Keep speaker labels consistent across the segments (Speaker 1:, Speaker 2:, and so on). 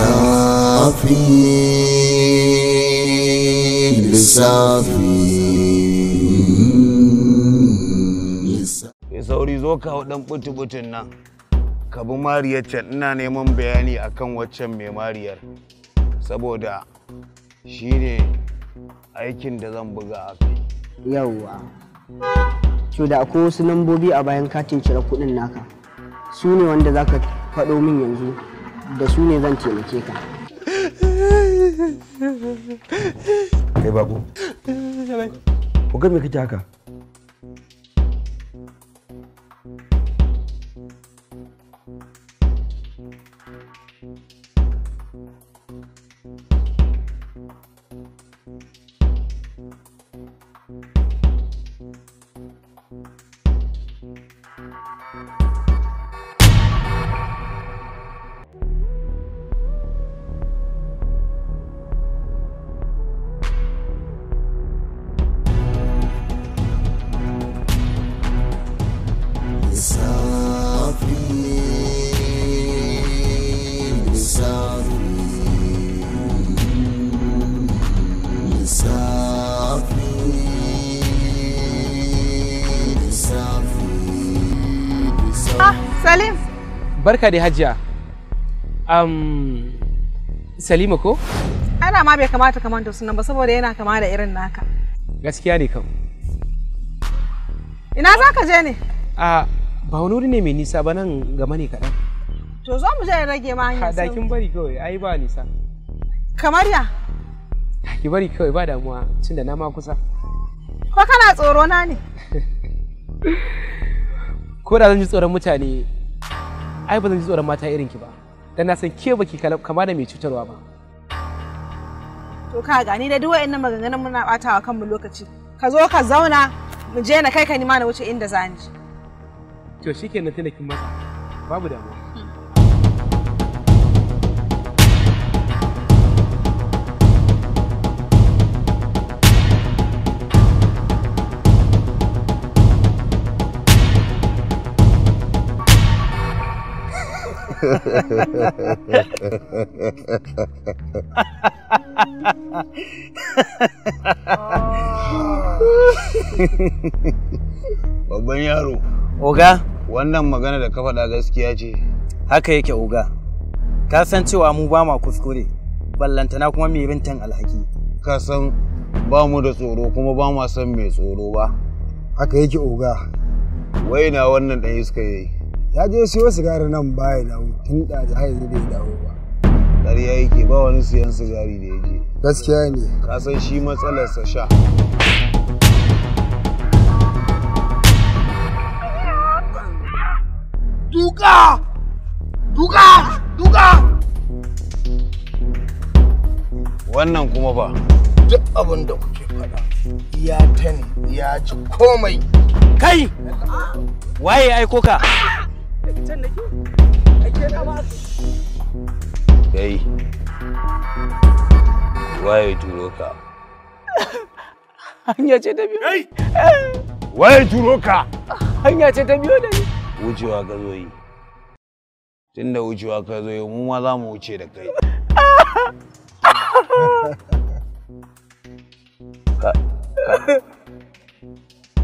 Speaker 1: Lissafi, lissafi.
Speaker 2: Ya sauri zo ka hau ɗan butu-butun nan. Ka bi mariyar can, ina neman bayani akan waccan mai mariyar. Saboda shi ne aikin da zan buga a kai.
Speaker 3: Yawwa. To da akwai wasu lambobi a bayan katin cire kuɗin naka. Su ne wanda za ka faɗo min yanzu, da su ne zan taimake ka.
Speaker 4: Kai bako. Ko ga me kake haka?
Speaker 5: Salim.
Speaker 6: Barka dai Hajiya. Salima ko?
Speaker 5: Ana ma bai kamata ka manta sunan ba saboda yana kama da irin naka.
Speaker 6: Gaskiya ne kam.
Speaker 5: Ina za ka je ne?
Speaker 6: A ba wani wuri ne mai nisa ba, nan gama ne kaɗan.
Speaker 5: To zo mu je in rage ma hanyar.
Speaker 6: Da kin bari kawai, ai ba nisa.
Speaker 5: Kamar ya?
Speaker 6: Ki bari kawai ba damuwa, tunda na ma kusa.
Speaker 5: Ko kana tsoro na ne?
Speaker 6: Ko da zan ji tsoron mutane, ai ba zan ji tsoron mata irin ki ba. Dan na san ke baki kama da mai cutarwa ba.
Speaker 5: To ka gani da duk wayannan maganganun muna batawa kanmu lokaci. Ka zo ka zauna mu je na kai ka nima na wuce inda za ni.
Speaker 6: To shikenan tunda kin matsa. Babu damuwa.
Speaker 2: Babban yaro.
Speaker 7: Oga,
Speaker 2: wannan magana da ka faɗa gaskiya ce.
Speaker 7: Haka yake oga. Ka san cewa mu ba ma kuskure, ballantana kuma mai rintan alhaki.
Speaker 2: Ka san ba mu da tsoro kuma ba ma san mai tsoro ba.
Speaker 8: Haka yake oga.
Speaker 2: Wai na wannan ɗan iska yayi.
Speaker 8: Ya je siyo sigari nan baya dawo tun ɗazu har yanzu bai dawo ba.
Speaker 2: Ƙarya yake, ba wani siyan sigari da ya je.
Speaker 8: Gaskiya ne.
Speaker 2: Ka san shi matsalarsa sha.
Speaker 9: Duka! Duka! Duka!
Speaker 2: Wannan kuma ba.
Speaker 9: Duk abin da kuke faɗa ya tani ya ji komai.
Speaker 7: Kai! Waye aiko ka?
Speaker 2: Kai. Waye turo ka?
Speaker 6: Hanya ce ta biyo.
Speaker 2: Kai! Waye turo ka?
Speaker 6: Hanya ce ta biyo da ni.
Speaker 2: Wucewa ka zo yi. Tunda wucewa ka zo yi, mu ma za mu wuce da kai.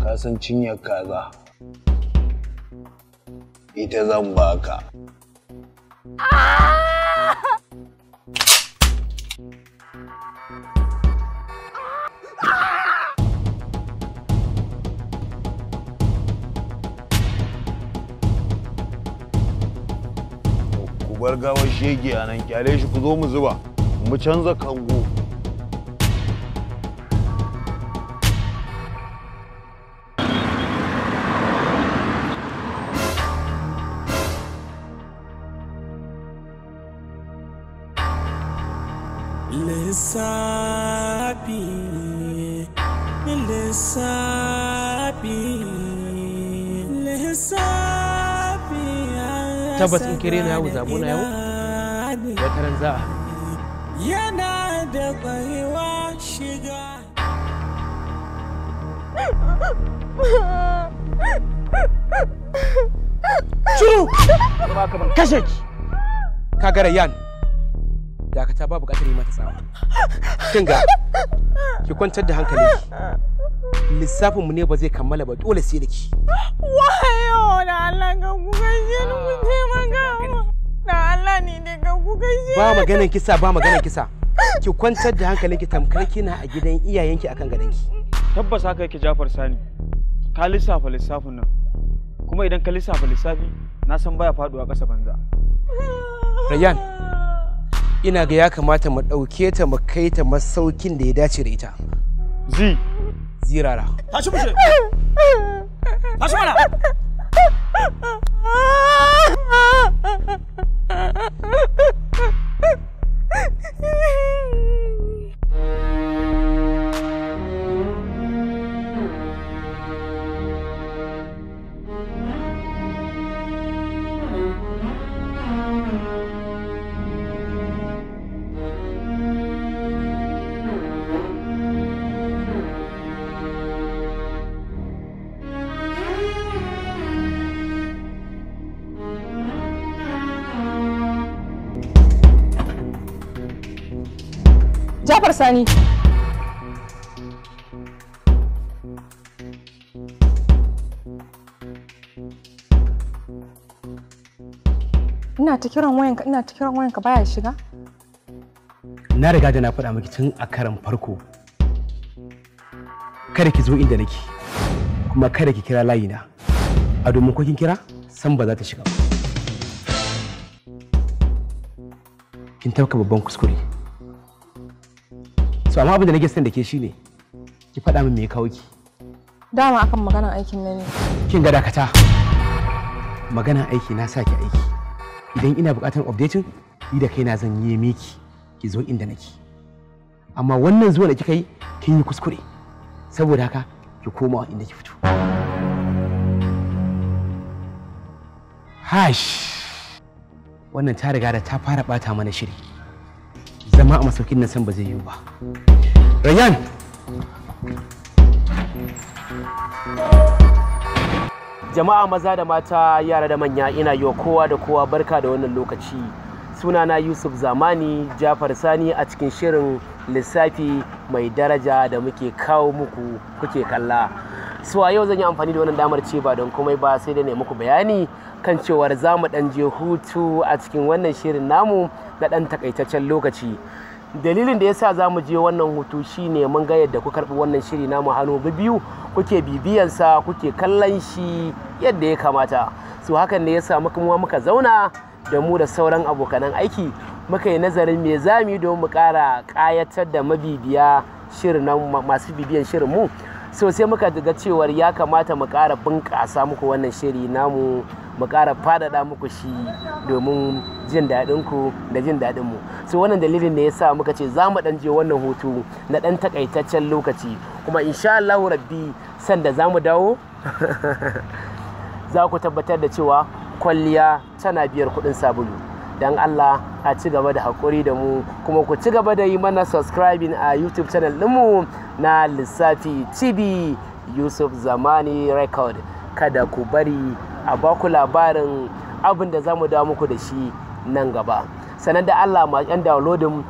Speaker 2: Ka san cinyar kaza. Ita zan baka. Ku bar gawar shege a nan, kyale shi ku zo mu zuba, mu canza kango.
Speaker 10: Lissafi, lissafi, lissafi.
Speaker 6: Tabbas in kere na yawo zabo na yawo, wata ran za a.
Speaker 10: Yana da ƙwarewa shiga.
Speaker 6: Shiru! Ba ka ban kashe ki. Ka ga Rayyan. Dakata, ba buƙatar yi mata tsawa. Kin ga, ki kwantar da hankalinki. Lissafin mu ne ba zai kammala ba, dole sai da ki.
Speaker 1: Wayo da Allah ka ku gaishe ni, ku taimaka mu. Da Allah ni ne ka ku gaishe.
Speaker 6: Ba maganan kisa, ba maganan kisa. Ki kwantar da hankalinki tamkar kina a gidan iyayenki akan gadonki.
Speaker 11: Tabbas haka yake Jafar Sani. Ka lissafa lissafin nan. Kuma idan ka lissafa lissafi, na san baya faduwa ƙasa banza.
Speaker 6: Rayyan, ina ga ya kamata mu ɗauke ta mu kai ta masaukin da ya dace da ita.
Speaker 11: Zi.
Speaker 6: Zirara.
Speaker 11: Tashi mu je. Tashi mana.
Speaker 5: Jafar Sani. Ina ta kiran wayanka, ina ta kiran wayanka baya shiga.
Speaker 6: Na riga da na faɗa miki tun a karan farko. Kada ki zo inda nake, kuma kada ki kira layina. A domin ko kin kira, san ba za ta shiga ba. Kin tafka babban kuskure. So amma abin da nake son da ke shine ki faɗa min me ya kawo ki.
Speaker 5: Dama akan maganar aikin nan ne.
Speaker 6: Kin ga, dakata. Maganar aiki na sa ki aiki. Idan ina buƙatar updating, ni da kaina zan yi miki ki zo inda nake. Amma wannan zuwa da kika yi, kin yi kuskure. Saboda haka ki koma inda ki fito. Hash! Wannan ta riga da ta fara bata mana shiri. Zama a masaukin nan san ba zai yiwu ba. Rayyan! Jama'a maza da mata, yara da manya, ina yi wa kowa da kowa barka da wannan lokaci. Sunana Yusuf Zamani Jafar Sani a cikin shirin lissafi mai daraja da muke kawo muku kuke kalla. So a yau zan yi amfani da wannan damar ce ba don komai ba sai da ne muku bayani kan cewar za mu ɗan je hutu a cikin wannan shirin namu na ɗan takaitaccen lokaci. Dalilin da yasa za mu je wannan hutu shine mun ga yadda ku karɓi wannan shiri namu hannu biyu, kuke bibiyansa, kuke kallon shi yadda ya kamata. So hakan ne yasa muka muka zauna da mu da sauran abokanan aiki muka yi nazarin me za mu yi don mu ƙara ƙayatar da mabibiya shirin nan, masu bibiyan shirin mu. So sai muka ga cewar ya kamata mu ƙara bunƙasa muku wannan shiri namu, mu ƙara faɗaɗa muku shi domin jin daɗin ku da jin daɗin mu. So wannan dalilin ne yasa muka ce za mu ɗan je wannan hutu na ɗan takaitaccen lokaci, kuma insha Allahu rabbi sanda za mu dawo za ku tabbatar da cewa kwalliya tana biyar kuɗin sabulu. Don Allah a ci gaba da haƙuri da mu, kuma ku ci gaba da yi mana subscribing a YouTube channel ɗinmu na Lissafi TV Yusuf Zamani Record. Kada ku bari a baku labarin abin da za mu dawo muku da shi nan gaba. Sannan da Allah ma 'yan downloading,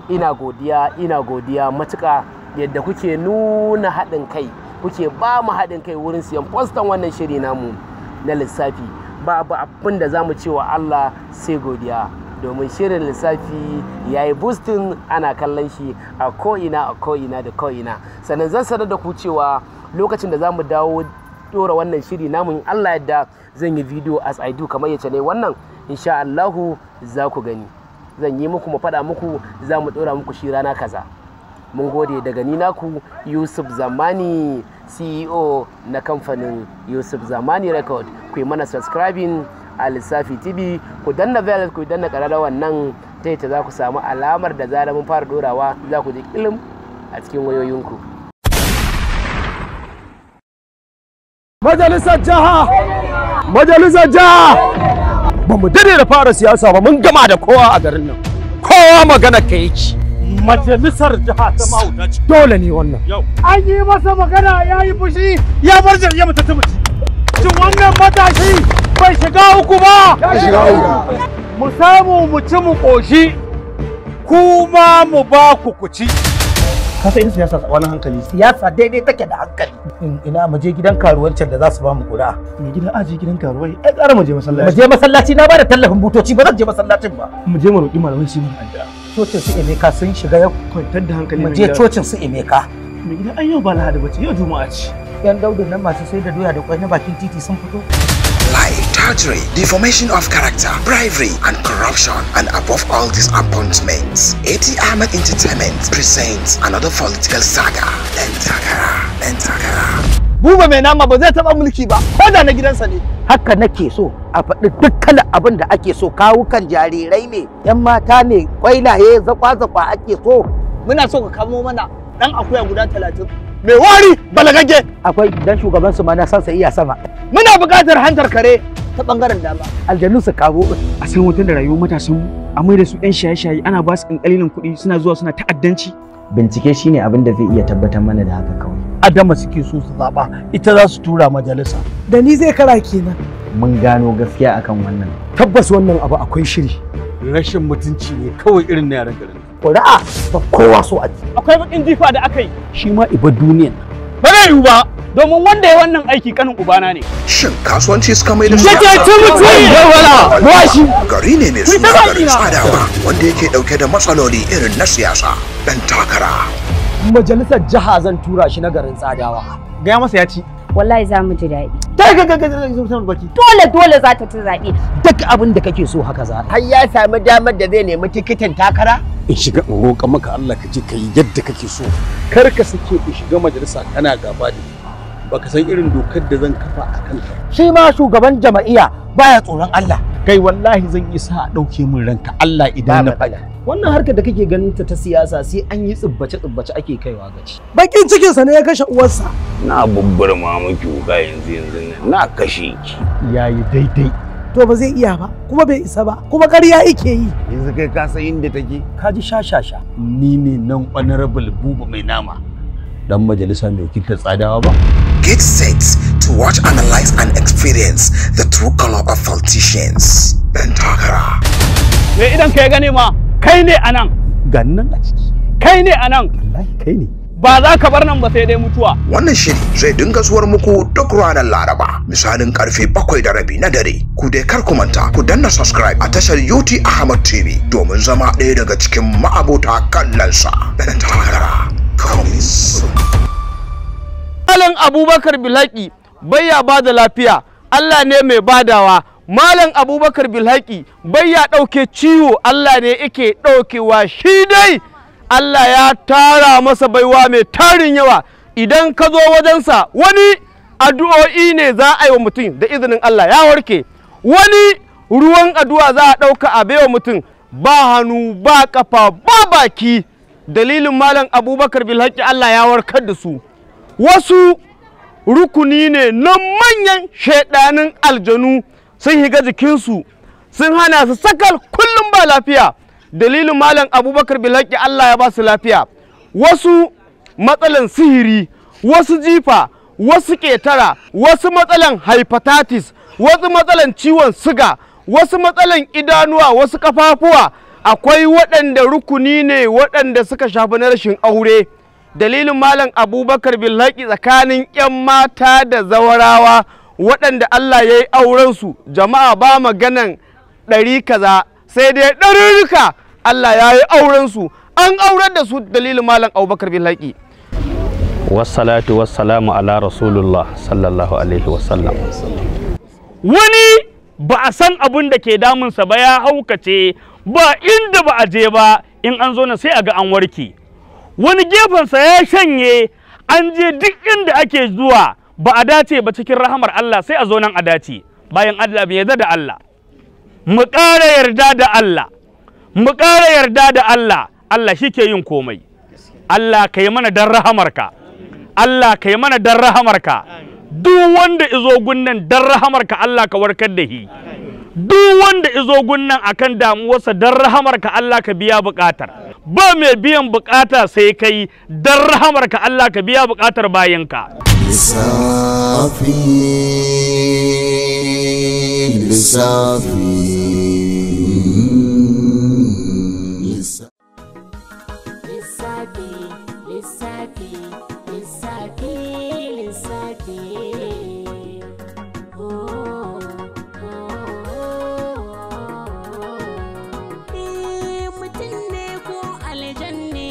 Speaker 6: ina godiya, ina godiya matuƙa yadda kuke nuna haɗin kai, kuke ba mu haɗin kai wurin siyan fostan wannan shiri namu na lissafi. Babu abin da za mu ce wa Allah sai godiya, domin shirin lissafi ya yi boosting, ana kallon shi a ko'ina, a ko'ina da ko'ina. Sannan zan sanar da ku cewa lokacin da za mu dawo dora wannan shiri namu, in Allah yadda zan yi video as I do kamar yace ne wannan, insha Allahu za ku gani. Zan yi muku, mu faɗa muku za mu dora muku shi rana kaza. Mun gode daga ni naku Yusuf Zamani, CEO na kamfanin Yusuf Zamani Record. Ku yi mana subscribing a Lissafi TV, ku danna bell, ku danna ƙararrawar nan ta yadda za ku samu alamar da zarar mun fara dorawa za ku ji ilim a cikin wayoyinku.
Speaker 12: Majalisar jiha! Majalisar jiha! Ba mu dade da fara siyasa ba, mun gama da kowa a garin nan. Kowa magana ka yake. Majalisar jiha ta mahauta ce. Dole ne wannan.
Speaker 13: An yi masa magana ya yi fushi ya bar jam'iyyar mu ta tumuci. Shin wannan matashi bai shiga uku ba?
Speaker 12: Ya shiga uku.
Speaker 13: Mu samu mu ci mu ƙoshi. Kuma mu ba ku kuci.
Speaker 9: Ka san siyasa tsakanin hankali. Siyasa daidai take da hankali. Ina mu je gidan karuwancin da za su ba mu ƙuri'a.
Speaker 8: Mai gida aje gidan karuwai, ai ƙara mu je masallaci.
Speaker 9: Mu je masallaci, na bada tallafin butoci, ba zan je masallacin ba.
Speaker 8: Mu je mu roƙi malamai su yi mana addu'a.
Speaker 9: Cocin su Emeka sun shiga yau.
Speaker 8: Kwantar da hankali.
Speaker 9: Mu je cocin su Emeka.
Speaker 8: Mai gida ai yau ba Lahadi bace, yau Juma'a ce.
Speaker 9: Yan daudun nan masu sai da doya da kwai na bakin titi sun fito.
Speaker 14: Lie, treachery, deformation of character, bribery, and corruption, and above all disappointments. AT Ahmed Entertainment presents another political saga. Entakara, Entakara.
Speaker 15: Buba mai nama ba zai taɓa mulki ba, ko da na gidansa ne.
Speaker 9: Haka nake so a faɗi dukkan abin da ake so, kawukan jarirai ne, 'yan mata ne, kwailaye zakwa-zakwa ake so.
Speaker 15: Muna so ka kamo mana ɗan akuya guda 30. Mai wari balagagge.
Speaker 9: Akwai dan shugaban su ma na san sa iya sama.
Speaker 15: Muna buƙatar hantar kare ta bangaren dama.
Speaker 9: Aljanu su kamo.
Speaker 11: A san wata da rayuwar matasan mu, a mai da su 'yan shaye-shaye, ana ba su ƙanƙalilin kuɗi suna zuwa suna ta'addanci.
Speaker 7: Bincike shine abin da zai iya tabbatar mana da haka kawai.
Speaker 9: Adama suke so su zaɓa, ita za su tura majalisa.
Speaker 5: Da ni zai kara kenan.
Speaker 7: Mun gano gaskiya akan wannan.
Speaker 12: Tabbas wannan abu akwai shiri.
Speaker 13: Rashin mutunci ne kawai irin na yaran garin.
Speaker 9: Ƙuri'a ba kowa so a ji.
Speaker 16: Akwai bakin jifa da aka yi.
Speaker 12: Shi ma iba duniyan nan.
Speaker 16: Ba zai yiwu ba, domin wanda ya wannan aiki kanin ubana ne.
Speaker 14: Shin kasuwanci suka mai da su?
Speaker 16: Yake ci mutum!
Speaker 12: Washi!
Speaker 14: Gari ne mai suna garin tsadawa wanda yake dauke da matsaloli irin na siyasa. Dan takara.
Speaker 12: Majalisar jiha zan tura shi na garin tsadawa.
Speaker 11: Gaya masa ya ci.
Speaker 17: Wallahi za mu ji daɗi.
Speaker 12: Dole
Speaker 17: dole za ta ci zaɓe.
Speaker 12: Duk abin da kake so haka za.
Speaker 15: Har ya sami damar da zai nemi tikitin takara?
Speaker 13: In shiga in roƙa maka Allah ka je ka yi yadda kake so. Kar ka sake in shiga majalisa kana gaba da ni. Baka san irin dokar da zan kafa a kanka.
Speaker 9: Shi ma shugaban jama'iya baya tsoron Allah.
Speaker 13: Kai wallahi zan isa a ɗauke min ranka Allah idan na faɗa.
Speaker 12: Wannan harkar da kake ganin ta siyasa sai an yi tsibbace-tsibbace ake kaiwa gaci.
Speaker 5: Bakin cikinsa ne ya kashe uwarsa.
Speaker 2: Na bubburma miki wuka yanzu yanzu nan na kashe ki.
Speaker 13: Yayi daidai.
Speaker 5: To ba zai iya ba, kuma bai isa ba, kuma ƙarya yake yi.
Speaker 2: Yanzu kai ka san inda take?
Speaker 12: Ka ji shashasha.
Speaker 13: Ni ne nan honorable Buba mai nama. Dan majalisa mai wakiltar tsadawa ba.
Speaker 14: Get set to watch, analyze, and experience the true color of politicians. Dan takara.
Speaker 16: Me idan ka ya gane ma, kai ne a nan.
Speaker 13: Ga nan a ciki.
Speaker 16: Kai ne a nan.
Speaker 13: Wallahi kai ne.
Speaker 16: Ba za ka bar nan ba sai dai mutuwa.
Speaker 14: Wannan shiri zai dinga zuwar muku duk ranar Laraba, misalin karfe 7:30 na dare. Ku dai kar ku manta ku danna subscribe a tashar UT Ahmad TV domin zama ɗaya daga cikin ma'abota kallonsa. Dan takara coming soon.
Speaker 16: Malam Abubakar Bilhaki bai ya bada lafiya, Allah ne mai badawa. Malam Abubakar Bilhaki bai ya ɗauke ciwo, Allah ne yake ɗaukewa shi dai. Allah ya tara masa baiwa mai tarin yawa. Idan ka zo wajensa wani addu'o'i ne za a yi wa mutum da izinin Allah ya warke. Wani ruwan addu'a za a ɗauka a baiwa mutum ba hannu ba ƙafa ba baki. Dalilin Malam Abubakar Bilhaki Allah ya warkar da su. Wasu rukuni ne na manyan shaidanin aljanu sun higa jikinsu sun hana su sakal kullum ba lafiya. Dalilin Malam Abubakar Bilhaki Allah ya ba su lafiya. Wasu matsalan sihiri, wasu jifa, wasu ƙetara, wasu matsalan hepatitis, wasu matsalan ciwon siga, wasu matsalan idanuwa, wasu kafafuwa. Akwai waɗanda rukuni ne waɗanda suka shafi na rashin aure. Dalilin Malam Abubakar Bilhaki tsakanin 'yan mata da zawarawa waɗanda Allah ya yi aurensu, jama'a ba maganan 100 kaza sai dai ɗarurruka Allah ya yi aurensu, an aurar da su dalilin Malam Abubakar Bilhaki.
Speaker 18: Wassalatu wassalamu ala Rasulullah sallallahu alaihi wasallam.
Speaker 16: Wani ba a san abin da ke damunsa ba, ya haukace ba inda ba a je ba, in an zo na sai a ga an warke. Wani gefensa ya shanye, an je duk inda ake zuwa ba a dace ba, cikin rahamar Allah sai a zo nan a dace. Bayan Allah bai yarda da Allah, mu ƙara yarda da Allah, mu ƙara yarda da Allah. Allah shi ke yin komai. Allah ka yi mana dan rahamarka, Allah ka yi mana dan rahamarka. Duk wanda izo gunnan dan rahamarka Allah ka warkar da shi. Duk wanda izo gunnan akan damuwarsa dan rahamarka Allah ka biya buƙatar. Ba mai biyan buƙata sai kai, dan rahamarka Allah ka biya buƙatar bayinka.
Speaker 19: Lissafi, lissafi, lissafi.
Speaker 20: Lissafi, lissafi, lissafi. Oh, oh, oh. Mutum ne ko aljan ne,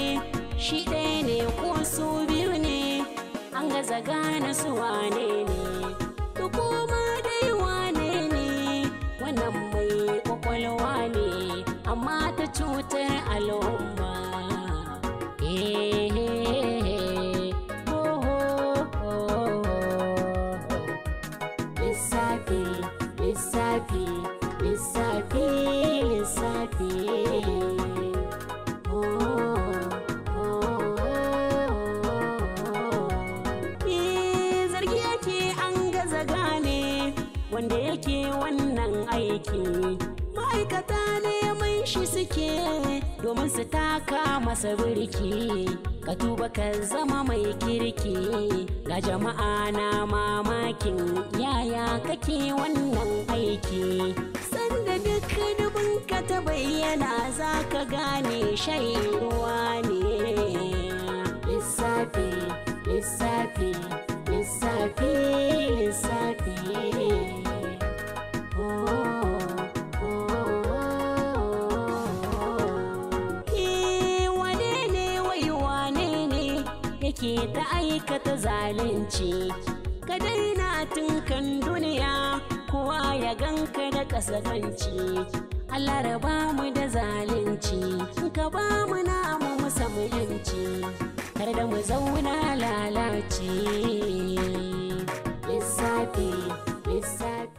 Speaker 20: shi ɗaya ne ko su biyu ne, an gaza gane su wane ne. To koma dai wane ne, wannan mai kwakwalwa ne, amma ta cutar al'umma. Eh, oh, oh, oh. Lissafi, lissafi, lissafi, lissafi. Oh, oh, oh. Zargi yake an gaza gane wanda yake wannan aiki. Ma'aikata neman shi suke domin su taka masa birki. Ka tuba ka zama mai kirki, ga jama'a na mamakin yaya kake wannan aiki. Sanda duk dubinka ta bayyana za ka gane shairuwa ne. Lissafi, lissafi, lissafi, lissafi. Oh, oh, oh. Wane ne wai wane ne yake ta aikata zalunci? Ka daina tun kan duniya kowa ya ganka da kasakanci. Allah raba mu da zalunci, ka ba mu namu mu samu yanci, kar da mu zauna lalace. Lissafi, lissafi.